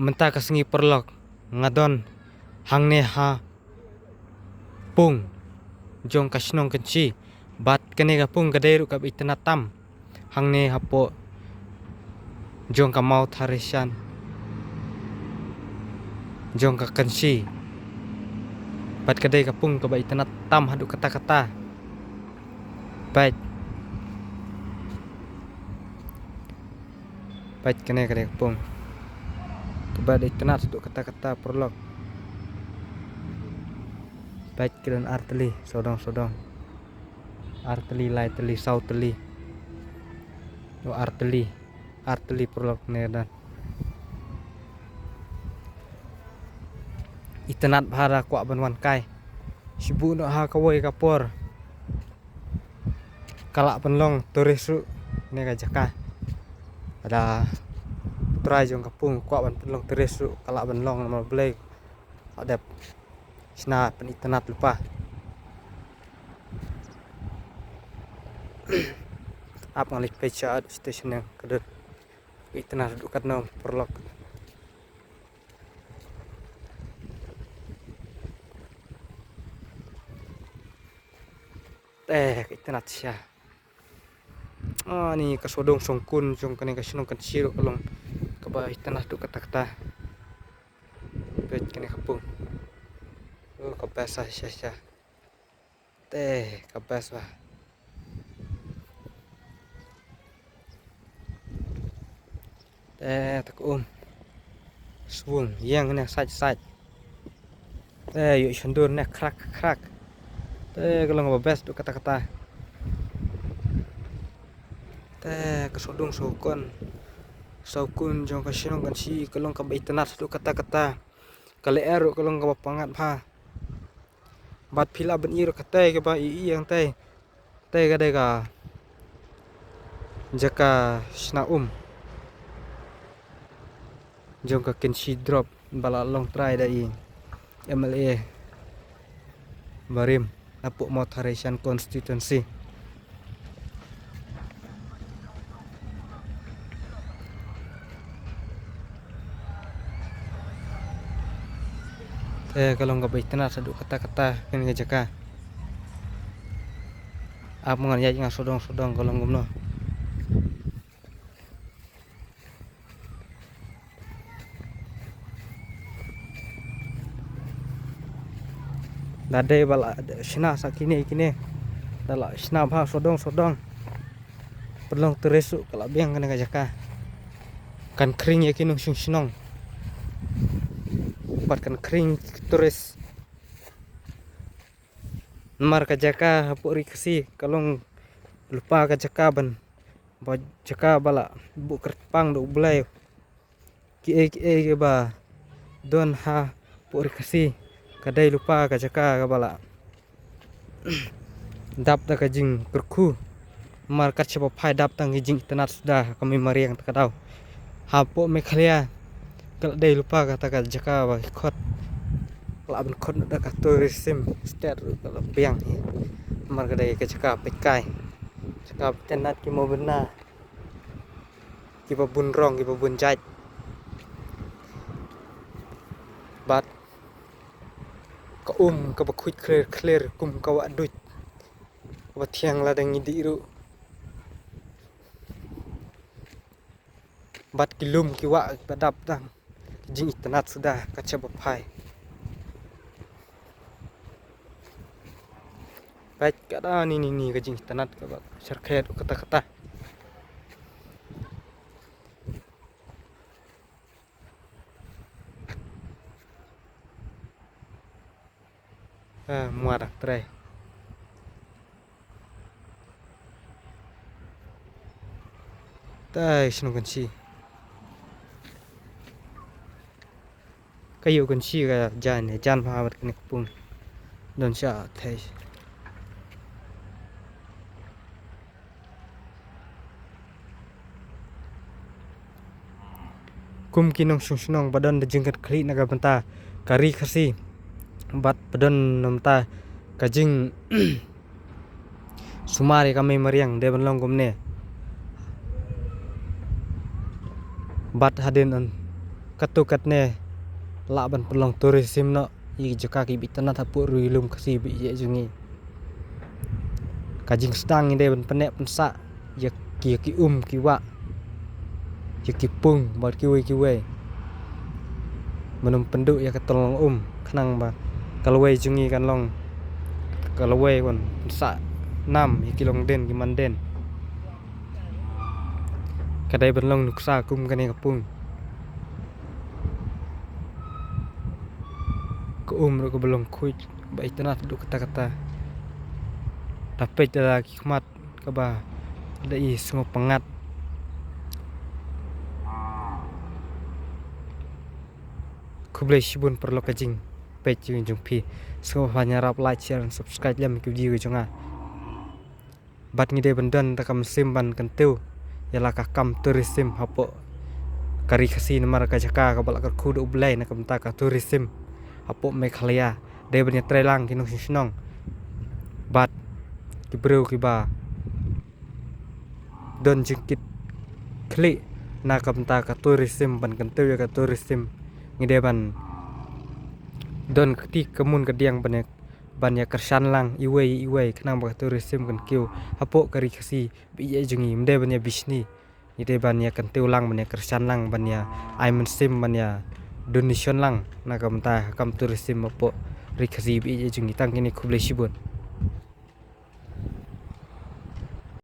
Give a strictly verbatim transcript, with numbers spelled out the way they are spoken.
mynta ka sngi paralok nga don hangne ha pung jong ka shnong Kynshi. Bad kane ka pung ka dei ruh kaba itynnad tam hangne hapoh jong ka Mawthadraishan jong ka Kynshi. Bad ka dei ka pung kaba itynnad tam haduh katta katta. Peit. Peit kane ka dei ka pung kaba dei itynnad haduh katta katta paralok. Peit ki don ar tylli sawdong sawdong. Ar tylli, lai tylli, saw tylli. O, ar tylli. Ar tylli paralok ne don. Itynnad bha, da kwah ban wan kai. Shibun ha kawei ka por ka lah ban long tourist ruh ne ka jaka. Lada u trai jong ka pung kwah ban pynlong tourist ruh ka lah ban long, namar Blei ka dep shna pynitynnad lypa. Ap nga leit peit sha station jong ka dei. Itynnad haduh katno paralok. Te ka itynnad shisha. Ani ka sawdong sawkun jong kane ka shnong Kynshi ruh ka long kaba itynnad haduh katta katta. Peit kane ka pung. O, ka best shisha shisha. Te ka best bha. Te, te ka um. Swung ïeng ne sait sait. Te ïoh shondur ne khrak khrak. Te ka long kaba best haduh katta katta. Te ka sawdong sawkun, sawkun jong ka shnong Kynshi ka long kaba itynnad haduh katta katta. Ka lyer ruh ka long kaba pyngngad bha. Bad phi lah ban ïohi ruh katei kaba ïeng tei. Tei ka dei ka jaka shna um jong ka Kynshi Drop ba la long trai da i M L A barim napoh Mawthadraishan constituency. Te ka long kaba itynnad haduh katta katta kane ka jaka. Ap ngan ïaid nga sawdong sawdong ka long kumno. Da dei ba la shna sa kine kine. Da la shna bha sawdong sawdong. Pynlong tourist ruh ka la biang kane ka jaka. Kan khring ïa ki nongshong shnong. Bad kan khring tourist. Namar ka jaka hapoh Ri Khasi ka long lypa ka jaka ban, ba jaka ba la buh kyrpang da U Blei. Kiei kiei kiba don hapoh Ri Khasi ka dei lypa ka jaka kaba la dap da ka jingkyrkhu. Namar kat shaba phai dap tang ki jingitynnad suda ha ka mei mariang ta ka daw. Hapoh Meghalaya ka la dei lypa kata ka jaka ba ki khot, ka la ban khot da ka tourism state ruh ka la biang hi. Namar ka dei ka jaka peitkai, jaka peitkai ki mawbynna kiba bun rong kiba bun jait. Bad ka um kaba khuid khlir khlir kum ka wah duid kaba thiang lada ngi dih ruh. Bad ki lum ki wah kiba dap tang ki jingitynnad suda kat shaba phai. Peit kata ni ni ni ka jingitynnad kaba syrkhet kata kata. Ah, muar dak trai. Tai shnong Kynshi. Ka ïoh Kynshi ka jan, jan bha bad kane ka pung. Don sha thei. Kum ki nongshong shnong ba don da jingkyrkhu na ka bynta ka Ri Khasi bad ba don na bynta ka jing sumar ïa ka mei mariang dei ban long kumne. Bad hadien un katto katne lah ban pynlong tourism noh ïa ki jaka kiba itynnad hapoh ri lum Khasi ba ïeit jong ngi. Ka jingsdang ngi dei ban pynneh pynsah ïa ki, ïa ki um ki wah, ïa ki pung bad kiwei kiwei. Mynnym pynduh ïa ka tyllong um khnang ba ka lawei jong ngi kan long ka lawei ban pynsah nam ïa ki longdien ki mandien. Ka dei ban long nuksa kum kane ka pung. Ka um ruh kaba long khuid ba itynnad haduh katta katta. Da peit da la ki khmat kaba da i sngewpyngngad. Khublei shibun paralok ka jingpeit jong phi. Sngewbha ban ïarap like, share and subscribe lem ki video ka jong nga. Bad ngi dei ban don da ka mynsiem ban kyntiew ïa la ka kam tourism hapoh ka ri Khasi namar ka jaka kaba la kyrkhu da U Blei na ka bynta ka tourism hapoh Meghalaya. Dei ban ïatreilang ki nongshong shnong bad ki briew kiba don jingkit khlieh na ka bynta ka tourism, ban kyntiew ïa ka tourism. Ngi dei ban don ka kti ka mun ka diang ban ïa, ban ïa kyrshan lang iwei iwei khnang ba ka tourism kan kiew hapoh ka ri Khasi ba ïeit jong ngi. Ym dei ban ïa bishni, ngi dei ban ïa kyntiew lang, ban ïa kyrshan lang, ban ïa ai mynsiem, ban ïa donation lang na ka bynta ka kam tourism hapoh ri Khasi ba ïeit jong ngi. Tang kine, khublei shibun.